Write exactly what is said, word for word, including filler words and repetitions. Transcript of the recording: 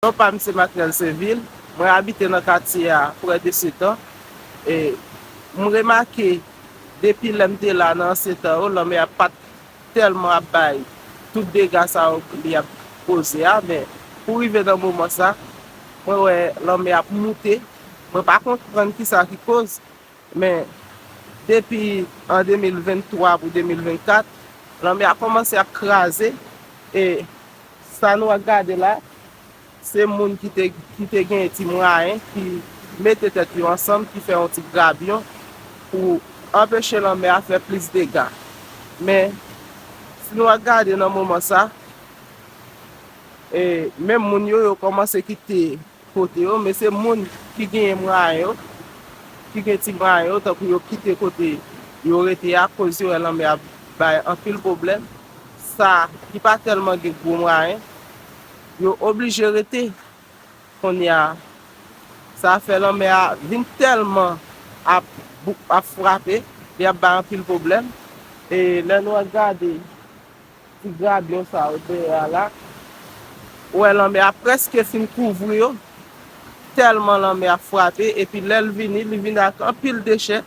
Non pa m se Macnel Sevil. Mwen abite nan katye a prè de Setan. E m remake depi lè m te la nan ansyen tan yo, lanmè a pa t tèlman ap bay tout dega sa yo li ap koze a, men pou rive nan moman sa, mwen wè lanmè ap moute. Mwen pa konprann kisa ki koz, men depi an de mil venntwa pou de mil vennkat, lanmè a kòmanse ap kraze, e sa nou ap gade la, se moun ki te, ki te genyen ti mwayen, ki mete tèt yo ansanm, ki fè yon ti grabyon pou anpeche lanmè a fè plis dega. Men, si nou ap gade nan moman sa, e, menm moun yo, yo kòmanse kite kote yo, men se moun ki genyen mwayen yo, ki gen ti mwayen yo, tankou yo kite kote yo rete a, koz yo wè lanmè a bay anpil pwoblèm. Sa ki pa tèlman gen gwo mwayen, yo oblije rete. Kounye a, sa fè lanmè a vin tèlman ap, ap frape, li ap bay anpil pwoblèm. E lè nou ap gade ti grabyon sa yo dèyè a la, ou wè lanmè a prèske fin kouvri yo, tèlman lanmè a frape, epi lè l vini, li vini ak anpil dechè,